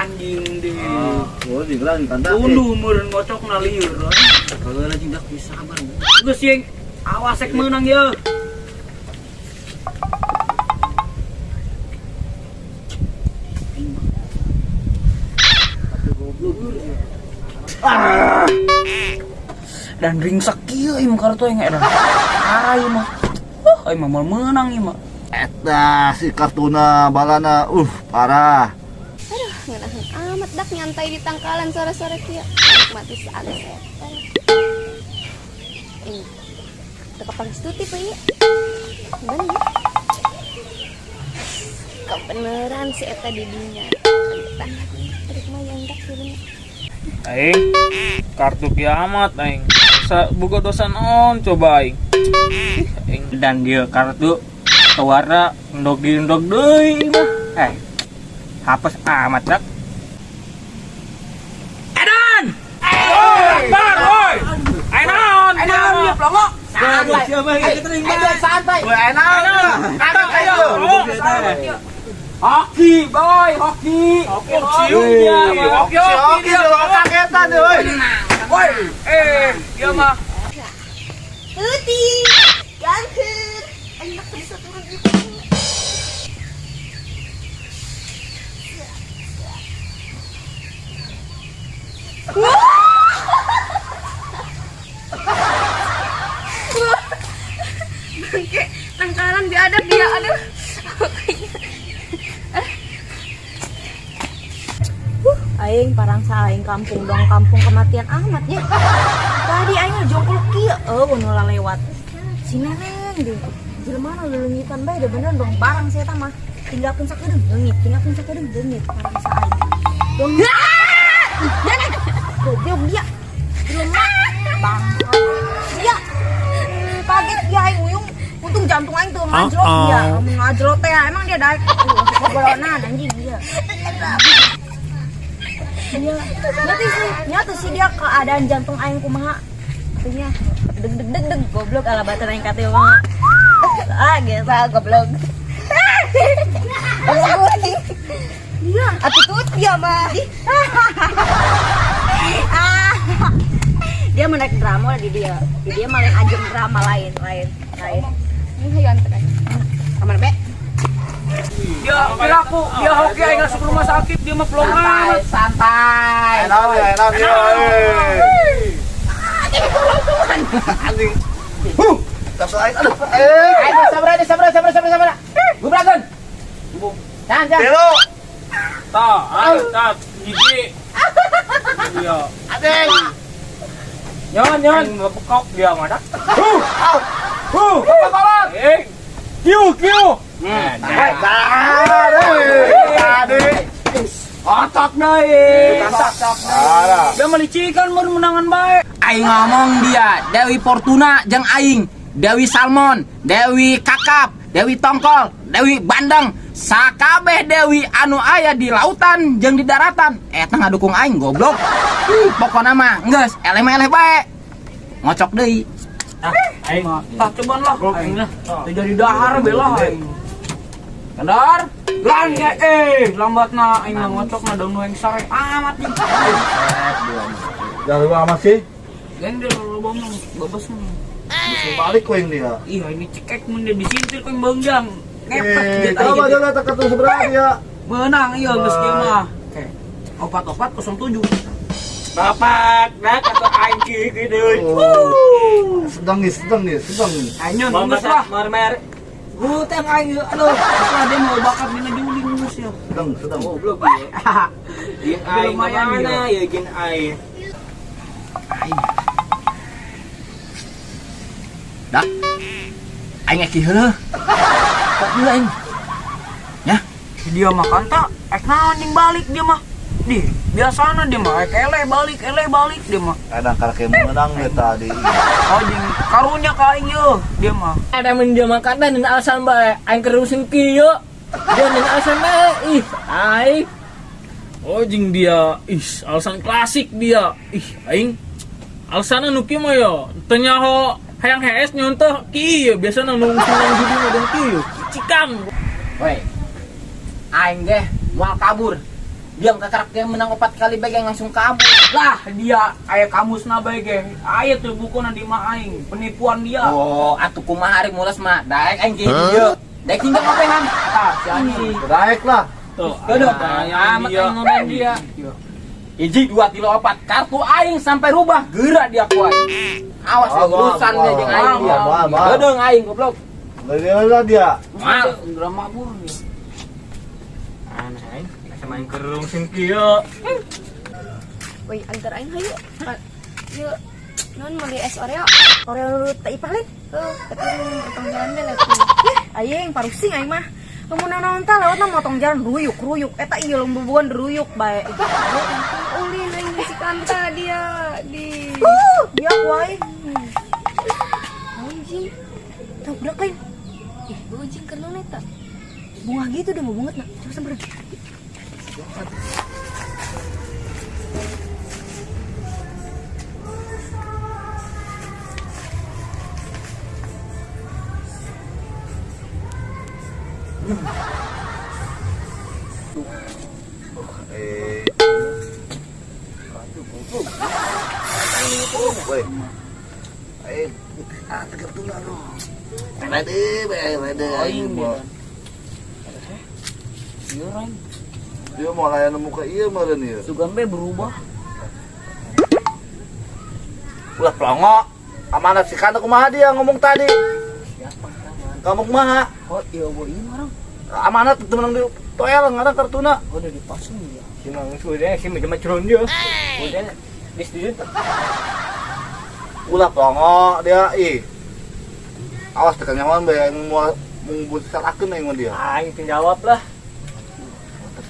Anjing deh. Oh, digelang tanda. Tunduh meureun ngocok na lieur. Kalau lagi dak bisa sabar. Geus yeng, awas ek meunang ye. Ah. Dan ringsak kieu ieu kartu aing edan. Parah ieu mah. Aing mah moal meunang ieu mah. Eta si kartuna balana parah. Aduh, ngeunaheun amat dak nyantai di tangkalan sore-sore kieu. Nikmati sunset. Ini. Teu kapangestuti pa ieu. Gimana ya? Kebeneran si eta di dinya. Aduh, lumayan dak turun. Aing kartu kiamat aing. Sa boga dosa naon coba aing. Ih, aing Dan dia kartu warna endog di endog deui mah. Hapus amat dak. Edan! Bar woi. Aing naon? Edan dia plongo. Santai. Santai. Woi, enak. Kaget ayo. Hoki, boy, hoki. Hoki, hoki, hoki, Si Oki udah kagetan woi. Woi, dia mah Tuti, gangker. Aing dak bisa turun gitu. Bangke, tangkalan biadab dia, aduh. Aing parangsa aing kampung dong kampung kematian amat ya. Tadi aing jongkol kieu eueuh nu lewat. Si neneng di jelema nu leungitan bae da bener dong barang si eta mah. Tinggalkeun sakedeung leungit, tinggalkeun sakedeung leungit parangsa aing. Dong. Neneng. Goblok dia. Jelema bangsa. Dia kaget dia aing uyung. Untung jantung aing tuh ngajlok dia. Mun ngajlok teh emang dia daek gobolonan anjing dia. Iya, nyata sih, nyata sih dia keadaan jantung aing kumaha. Artinya deg deg deg deg goblok ala batan aing kate mah. Ah, geus goblok. Iya, Atuh tut dia mah. Ah. Dia menaik drama di dia. Di dia malah ajem drama lain, lain, lain. Ini hayu anter aja. Kamar be. Dia piraku, dia hoki aing asup rumah sakit, dia mah plong amat. Santai. Enak ya, enak ya. Anjing. Huh. Tas lain aduh. Ayo sabar aja, sabar, sabar, sabar, sabar. Gubrakeun. Tahan, tahan. Telo. tah, ayo tah, hiji. Iya. Anjing. Nyon, nyon, Aing dia mah dak. Huh, kolot. Kiu, kiu. Tadi. Otak deui. Parah. Dia melicikan mun menangan bae. Aing ngomong dia Dewi Fortuna jeung aing, Dewi Salmon, Dewi Kakap, Dewi Tongkol, Dewi Bandeng, sakabeh Dewi anu aya di lautan jeung di daratan. Eta ngadukung aing goblok. Ih, pokona mah geus eleh mah eleh bae. Ngocok deui. Aing Tah cobaan lah aing lah. Teu jadi dahar bela aing. Kendar, lan ya lambatna aing mah ngocokna daun nu sare amat nih. Jangan lupa amat sih. Geng dia lo mah babas mah. Bisa balik kok yang dia. Iya ini cekek mun dia disintil ku beungjang. Ngepet gitu Coba aja. dia lihat kartu seberapa dia. Menang iya geus kieu mah. Oke. 4407. Bapak, dah kata aing kieu deui. Oh. Sedang nih, sedang nih, sedang nih. Aing nyon geus lah. Marmer. Hutang aing aduh, geus lah dia mau bakat dina juling geus ya. Sedang, sedang. Goblok ieu. Jeung aing Lumayan mana ya jeung aing. Dah. Aing eki heuleuh. Kok heula aing. Ya, Dia mah kan tak ek naon jeung balik dia mah. Di biasana dia mah ek eleh balik dia mah. Kadang karena menang dia tadi. Oh jeung karunya ka aing yeuh dia mah. Ada mun dia makan dan alasan bae aing kerusin kieu. Dia nanya alasan bae. Ih, aing. Oh jing dia, ih alasan klasik dia. Ih aing alasanna nu kieu mah yo. Teu nyaho hayang hees nyontoh kieu biasana nu senang judi mah dan kieu. Cikang. Woi. Aing ge moal kabur. Dia kakarak ge menang 4 kali bae ge langsung kabur. Lah dia aya kamusna bae ge. Aya tuh bukuna di mah aing, penipuan dia. Oh, atuh kumaha ari mules mah. Daek aing ge dieu. Daek hingga ngapehan. Tah si anjing. Daek lah. Tuh, Aduh, ayang amat dia. aing ngomen dia. 1, 2, 3, 4. Kartu aing sampai rubah, geura dia kuat. Awas ya, urusan dia jeung aing dia. Gedeung aing goblok. Dari lah dia. Mal. Geura mabur dia. Aneh aing, asa main kerung sing kieu. Woi, antar aing hayu. Yuk. Non meuli es Oreo. Oreo lu teh ipah lin. Tuh, tapi potong jalan deh lagi. Aing parusing aing mah. Lamun naon tah lewat mah motong jalan ruyuk-ruyuk. Eta ieu lombobogan ruyuk bae. Ulin aing si Kanta dia di. Dia ku aing. Anjing. Tah budak lain. Ih, anjing keur naon eta? Bunga gitu udah mau banget nak. Coba samperin. Woi. Ah, tegap dulu lu. Ready, ready, aing mau. Ieu aing. Dia mau layan muka ieu meureun ieu. Sugan be berubah. Ulah pelongo. Amanat si Kanda kumaha dia ngomong tadi? Kamu kumaha? Oh, iya boy ieu mah. Amanat teu menang di toel ngaran kartuna. Oh, udah dipasung dia. Si mang sudah si mah cerun dia. Udah dis di Ulah pelongo dia ih. Awas tekan nyawan bae yang mau mengbusarakeun aing mah dia. Aing teu jawab lah.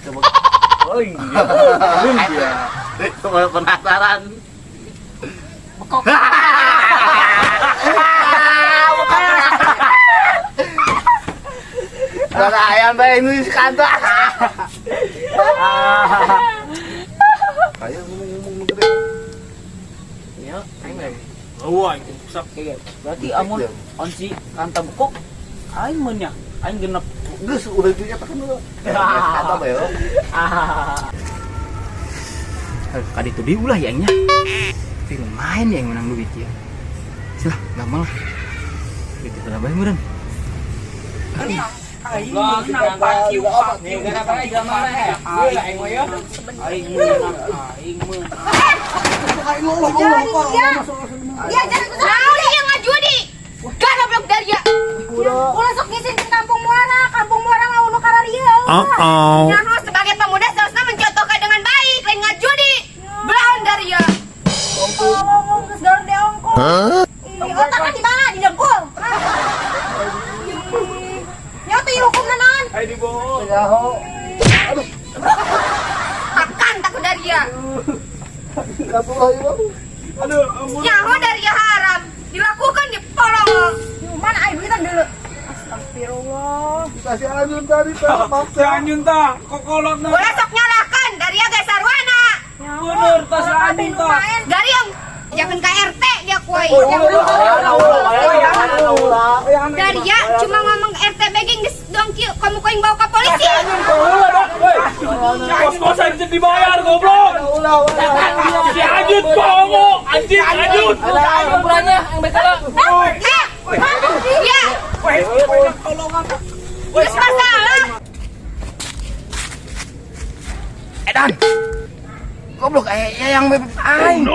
Coba. Oh iya. Dia. Penasaran. Bekok. Ada ayam bae ini si Kanda. Ayo ngomong-ngomong gede. Ya, aing lagi. Wah, aing sak. Berarti amun on si Kanta bekok aing mun nya. Aing genep. Geus udah dinyatakan dulu. Kanta bae. Kadi itu diulah ya aingnya. Tapi lumayan ya yang menang duit ya. Silah, gampang lah. Duit itu lah bae meureun. Aing menang pakiu pakiu. Aing aing menang aing menang. Dia jangan naon dia ngajudi. Goblok dari ya. Ulah sok ngisin ke kampung Muara, kampung Muara ngawuh nu kararieu. Nyaho sebagai pemuda seharusnya mencontohkan dengan baik, lain ngajudi. Belahan dari ya. Ngomong geus gaur deongkol. Ih, otak kan di mana? Di dengkul. Nya teh hukumna naon? Aing dibohong. Nyaho. Akan takut dari ya. Katulah ieu. Aduh, ampun. Nyaho dari ya haram dilakukan di polong. Mana aing duitan dulu. Astagfirullah. Dikasih anjun tadi tah maksa. Si anjun tah, kokolot na. Ulah sok nyalahkan dari ya guys sarwana. Bener tah si anjun tah. Dari yang jangan ke RT dia kuai. Dari ya cuma ngomong ke RT begging geus dong kieu kamu koing bawa ke polisi. Kos-kosan jadi dibayar goblok. Si anjun ngomong, anjing anjun. Kumpulannya yang betul. Eh, ya. Geus masalah. Edan. Goblok aya yang bebek aing.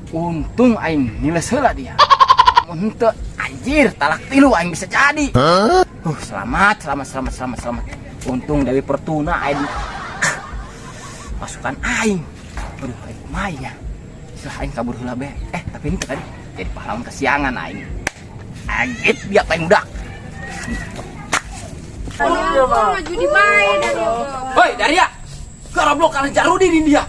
Untung aing niles heula dia. Mun henteu anjir talak tilu aing bisa jadi. Selamat, selamat, selamat, selamat, selamat. Untung Dewi Fortuna aing pasukan aing. Aduh, aing kumaha nya. Silah aing kabur heula be. Tapi ini tadi jadi pahlawan kesiangan aing. Agit dia paling budak. Ngajudi bae dari. Hoi, Daria. Goblok kalah Jarudi di dia.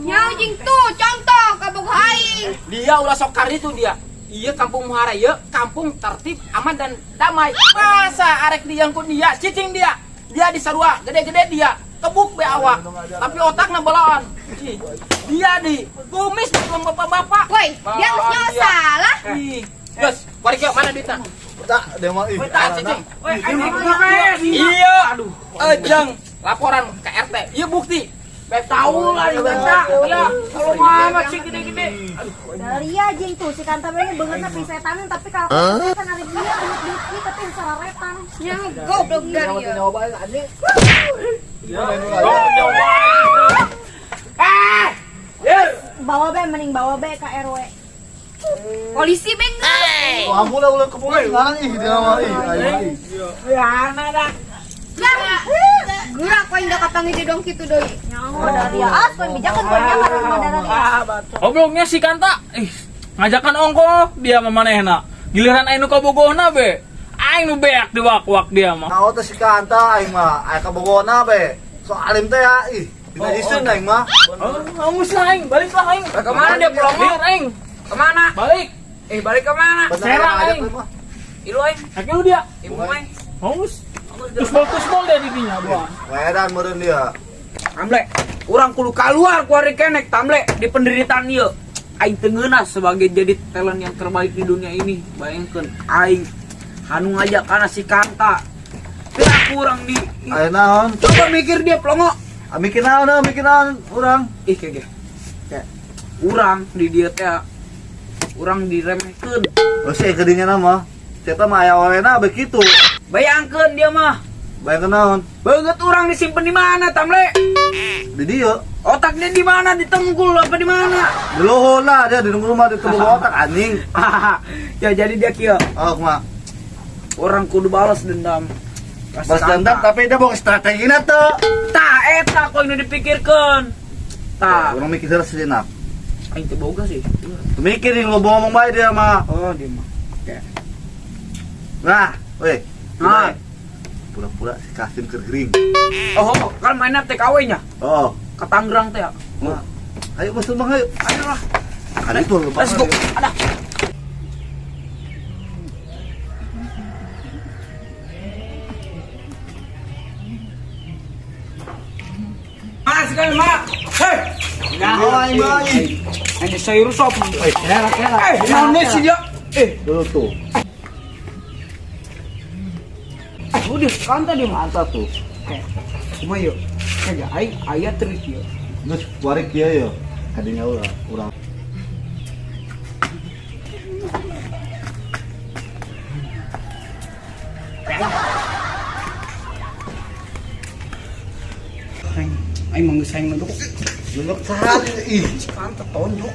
Nya anjing tuh contoh kabogoh aing. Dia ulah sok kar itu dia. Iya, kampung Muhara ieu kampung tertib, aman dan damai. Masa arek diangkut dia, cicing dia. Dia di sarua, gede-gede dia. Kebuk be awak. Tapi otakna boloan. Ih, dia di kumis belum bapak-bapak. Woi, dia geus nyawa salah. Ih, geus, kuari kieu mana duitna? Tak, dia mah ih. Tak, cicing. Woi, aing beres. Iya, aduh. Ejeng laporan ke RT. Iya bukti. Beb Tahu lah di kanta. Ya, kalau amat sih gede-gede. Daria jeung tuh si Kanta ini beungeutna pisetanan tapi kalau kan ari dia beungeut duit tapi sararetan. Nya goblok dari ya. Nyawa bae anjing. Ah! Yer. Bawa be mending bawa be ke RW. Polisi beng. Oh, ampun lah ulah kebun sekarang ih dia mah ih. Ayo ih. Ya, anak dah. Gerak koin dah kapanggih di dong kitu deui. Nyawa Daria. Ah, koin bijakan koin nyawa rumah Daria. Ah, bacot. Gobloknya si Kanta. Ih, ngajakan ongko dia mah manehna. Giliran aing nu kabogohna be. Aing nu beak diwak-wak dia mah. Tahu teh si Kanta aing mah, aya kabogona be. So alim teh ya ih. Dina iseun aing mah. Oh, hangus lah aing, balik lah aing. Kemana dia pelongo? Lieur aing, Kemana? balik. Eh, balik kemana? Bener Serang, ngajak aing. teh mah. Ilu aing, Kaki lu dia. ibu aing. Hangus. Tusbol-tusbol dia didinya buah. Wedan meureun dia. Tamle, urang kudu keluar ku hari kenek tamle di penderitaan ieu. Aing teu ngeunah sebagai jadi talent yang terbaik di dunia ini. Bayangkeun aing anu ngajak kana si Kanta. Teu kurang di Aya naon? Coba mikir dia pelongo. Ah, mikir naon, ah, mikir naon urang. Ih kayak kayak urang di dia teh urang diremehkeun. Oh sih kedinya nama. Saya mah aya awena begitu. Bayangkeun dia mah. Bayangkeun naon? Banget urang disimpen di mana tamle? Di dieu. Otaknya di mana? Di tengkul apa di mana? Di luhur lah dia di rumah di tubuh otak anjing. Ya jadi dia kieu. Oh, kumaha? Orang kudu balas dendam. Kasih Balas dendam kanta. tapi dia bawa strategina tuh. Tah eta kok nu dipikirkeun. Tah, Orang mikir heula sejenak. aing teu boga sih. Mikir yang lo ngomong bae dia mah. Oh, dia mah. Oke. Nah, weh. Nah. Pura-pura si Kasim keur gering. Oh, oh, kan mainnya TKW nya. Oh. Ke Tangerang teh ya. Oh. Ayo masuk Bang, ayo. Ayo lah. Ada itu lu, Bang. Let's go. Ada. Mas kan, Mak. Hei. Oh, aing mah, ih. Ini sayur sop. Eh, kera kera. Eh, naon sih dia? Eh, Dulu tuh. udah kanta dia mah. Mantap tuh. Oke. Cuma yuk. Kayak aing aya trik yuk. Geus warik kieu yo. Kadinya urang, urang. Aing aing mah geus aing nunduk. Nunduk saha ih. Kanta tonjok.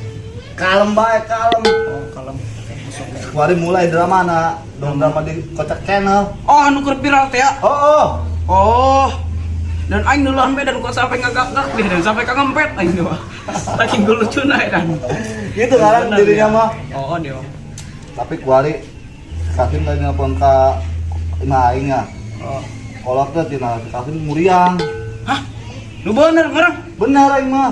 Kalem bae, kalem. Oh, kalem. Oke, masuk. Kuari mulai drama na, dong drama di Kocak Channel. Oh, anu keur viral teh ya. Oh, oh. Oh. Dan aing nuluan be dan kok sampai ngagak-gak deh dan sampai kangempet aing mah. Saking lucuna ya dan. Gitu kan dirinya mah. Oh, dia. Tapi kuari Kasim tadi nelpon ka imah aing ya. Oh. Kolot teh tina si Kasim muriang. Hah? Lu bener ngarang? Bener aing mah.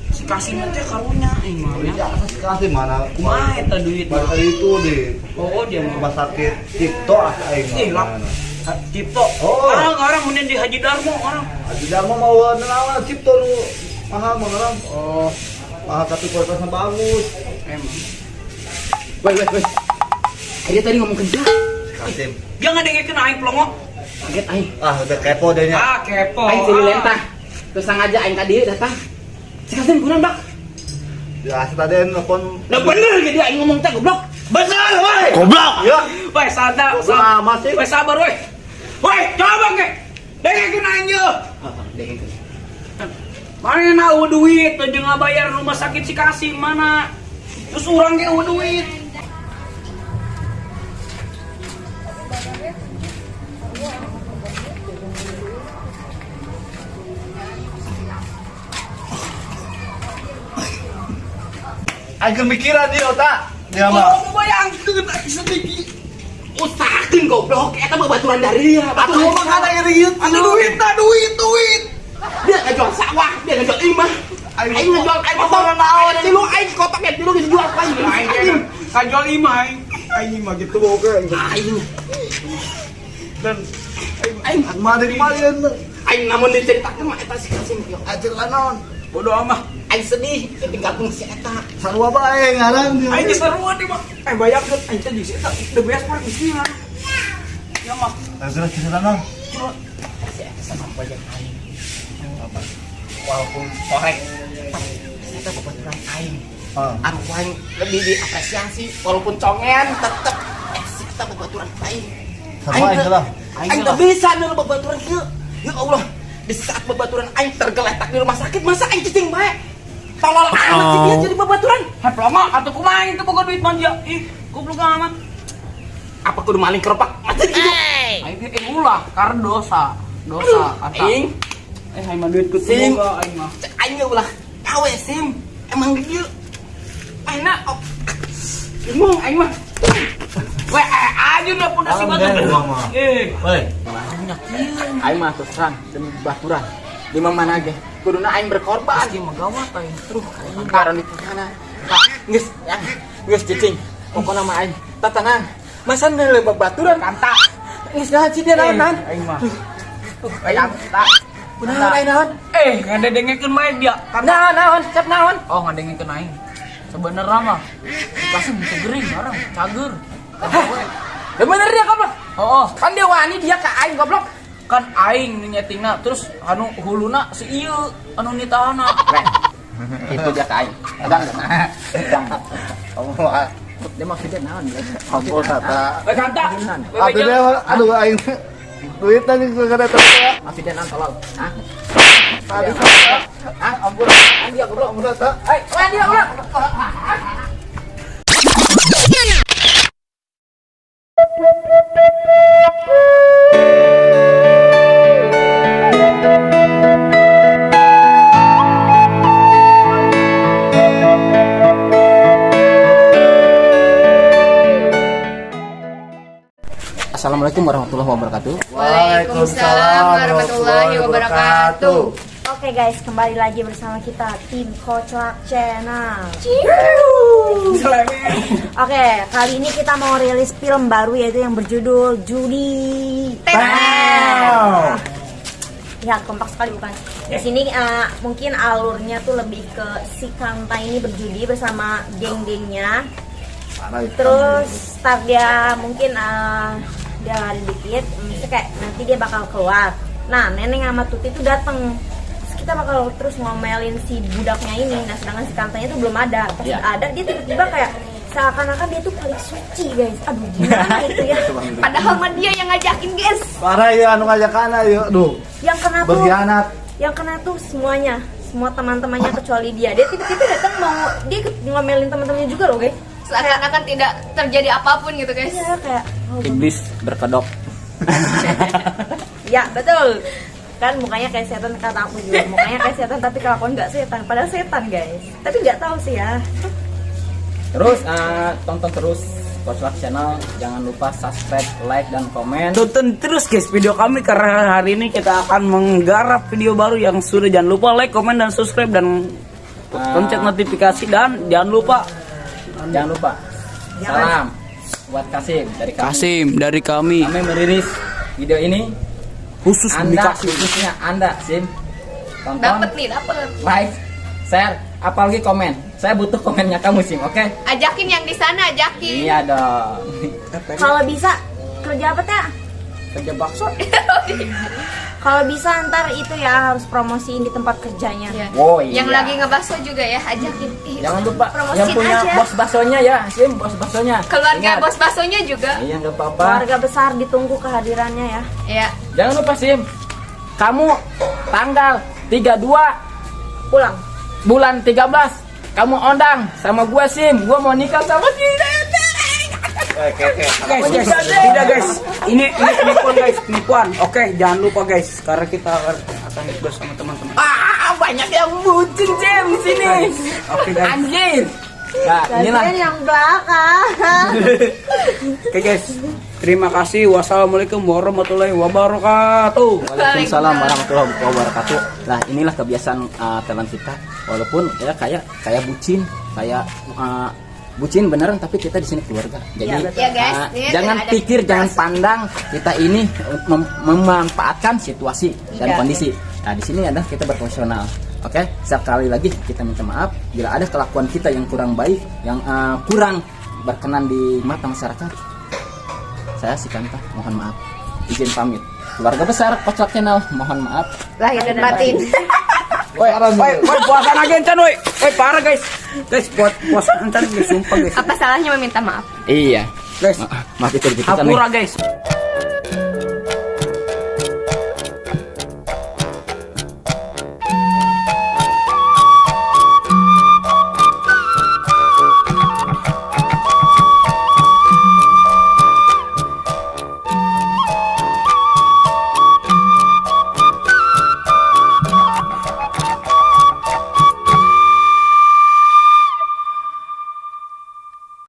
Si Kasim teh karunya aing mah. Ya, si Kasim mana? Kumaha eta duit Baru mah? kali itu di Oh, dia mah. rumah sakit Cipto ah aing mah. Ih, lah. Cipto. Oh. Orang orang mun di Haji Darmo orang. Haji Darmo mau naon Cipto nu mahal mah orang. Oh, Mahal tapi kualitasnya bagus. emang. Woi, woi, woi. Dia tadi ngomong kencang. Si Kasim. Dia ngadengekeun aing pelongo. Kaget aing. Ah, udah kepo dia nya. Ah, kepo. Aing sini Ah. lentah. Terus sengaja aing ka dieu datang. Si Kasim kunaon, Bak? Ya, si tadi nelpon. Nah bener gitu aing ngomong teh goblok. Bener, woi. Goblok. Ya. Woi, sadar. Lama sih. Woi, sabar, woi. Woi, coba ke. Dengekeun aing ye. Dengekeun. Mana na eueuh duit teu jeung ngabayar rumah sakit si Kasim mana? Terus urang ge eueuh duit. Aing mikiran dia otak. Dia mah. Oh, bayangkeun aing sedikit. Usahakeun goblok, eta mah baturan dari dia. Atuh mah kana ieu. Atuh duit nah duit duit. Dia ngajual sawah, dia ngajual imah. Aing ngajual aing motor naon? Tilu aing kotoknya tilu geus dijual ku aing. Aing kajual imah aing. Aing imah gitu oke. Aing Dan aing Kumaha deui kumaha ieu? aing namun diceritakeun mah eta si Kasim yo. Acil naon? bodoh amat. Aing sedih ditinggalkeun si eta. Sarua bae ngaran dia. Aing geus seruan ieu mah. Eh bayangkeun aing teh di si eta the best part di sini. Ya mah. Terus cerita naon? Si eta sama bagian aing. Walaupun korek, si eta babaturan aing. Ah. Anu aing lebih diapresiasi walaupun congean tetep si eta babaturan aing. Sarua aing lah. Aing teu bisa neureum babaturan kieu. Ya Allah, di saat babaturan aing tergeletak di rumah sakit masa aing cicing bae. Tolol amat sih dia jadi babaturan. Heh pelongo atuh kumaha aing teu boga duit manja. Ih, goblok amat. Apa kudu maling keropak mati gitu. Aing teh ulah karena dosa. Dosa kata. Aing, Eh aing mah duit ku Sing. boga aing mah. cek aing ge ulah gawe sim. Emang gitu. Aing oh. Bingung aing mah. Weh, aja udah punya si batu. Eh, Woi. Aing mah terus terang demi baturan. Di mana ge? Kuduna aing berkorban. pasti mah gawat aing. Aduh, ngaran di mana? Geus, ya, geus cicing. Pokokna mah aing tatanang. Masa neuleuh babaturan Kanta. Geus naon sih dia naon naon? Aing mah. Aing tak. Kunaon aing naon? Eh, ngadengekeun mah dia. Kanta. Naon naon, siap naon? Oh, ngadengekeun aing. Sebenarnya mah dikasih bisa gering orang, cager. Hah? Ya bener dia goblok. Oh, Kan dia wani dia ka aing goblok. kan aing nu nyetingna terus anu huluna si ieu anu nitahana. Reh. Itu dia ka aing. Edang edang. Kamu mah Dia maksudnya naon? ampun tata. Weh kanta. Weh, Atuh dia aduh aing duit tadi kada tata. Maksudnya naon tolol? Hah? Tadi Hah? ampun. Aing dia goblok. Ampun tata. Hei, wani dia goblok. Assalamualaikum warahmatullahi wabarakatuh. Waalaikumsalam warahmatullahi wabarakatuh. Oke guys, kembali lagi bersama kita tim Koclak Channel. Oke, kali ini kita mau rilis film baru yaitu yang berjudul Judi. Ya, kompak sekali bukan? Di sini mungkin alurnya tuh lebih ke si Kanta ini berjudi bersama geng-gengnya. Terus start dia mungkin dia lari dikit, maksudnya kayak nanti dia bakal keluar. Nah, Neneng sama Tuti tuh dateng. Terus kita bakal terus ngomelin si budaknya ini. Nah, sedangkan si Kantanya tuh belum ada. Pas Iya. ada dia tiba-tiba kayak seakan-akan dia tuh paling suci, guys. Aduh, gimana itu ya? Padahal mah dia yang ngajakin guys. Parah ya anu ngajakan ayo. Duh, Yang kena tuh berkhianat. yang kena tuh semuanya, semua teman-temannya kecuali dia. Dia tiba-tiba datang mau dia ikut ngomelin teman-temannya juga loh, guys. Seakan-akan tidak terjadi apapun gitu guys. Iya, kayak oh, Iblis berkedok. Ya, betul. Kan mukanya kayak setan kata aku juga. Mukanya kayak setan tapi kelakuan nggak setan. Padahal setan, guys. Tapi nggak tahu sih ya. Terus tonton terus Koclak Channel, jangan lupa subscribe, like dan komen. Tonton terus guys video kami karena hari ini kita akan menggarap video baru yang sudah jangan lupa like, komen dan subscribe dan pencet notifikasi dan jangan lupa Jangan lupa. Salam buat Kasim dari kami. Kasim dari kami Kami merilis video ini khusus demi Anda Kasim. khususnya Anda Sim. Tonton, Dapet nih, dapet. like, share, apalagi komen. Saya butuh komennya kamu Sim, oke? Ajakin yang di sana, ajakin. Iya dong. Kalau bisa kerja apa teh? Kerja bakso. Kalau bisa ntar itu ya harus promosiin di tempat kerjanya. Iya. Oh, iya. Yang lagi ngebaso juga ya, ajakin. Ih, Jangan lupa Promosiin yang punya aja. bos baksonya ya, Sim, bos baksonya. Keluarga Ingat. bos basonya juga. Iya, nggak apa-apa. Keluarga besar ditunggu kehadirannya ya. Ya. Jangan lupa Sim. Kamu tanggal 32 Pulang. bulan 13 kamu ondang sama gua Sim. Gua mau nikah sama si Oke, oke. Guys, guys, tidak guys. Ini penipuan guys, penipuan. Oke, jangan lupa guys karena kita akan ikut sama teman-teman. Ah, banyak yang bucin Sim di sini. Oke guys. Anjir. Nah, inilah Kalian yang belakang. Oke guys. Terima kasih. Wassalamualaikum warahmatullahi wabarakatuh. Waalaikumsalam warahmatullahi wabarakatuh. Nah, inilah kebiasaan talent kita. Walaupun ya kayak kayak bucin, kayak bucin beneran, tapi kita di sini keluarga. Jadi Ya, betul. Ya, guys, ini jangan tidak ada pikir, jangan pandang kita ini memanfaatkan situasi dan Tidak. kondisi. Nah, di sini adalah kita berprofesional. Oke, sekali lagi kita minta maaf bila ada kelakuan kita yang kurang baik, yang kurang berkenan di mata masyarakat. Saya Sikanta, mohon maaf. Izin pamit. Keluarga besar Kocok Channel, mohon maaf. Lahir dan batin. Woi, woi, woi, puasa lagi encan, woi. Woi, parah, guys. Guys, buat puasa encan, guys, sumpah, guys. Apa salahnya meminta maaf? Iya. Guys, Maaf itu gitu. Hampura, guys.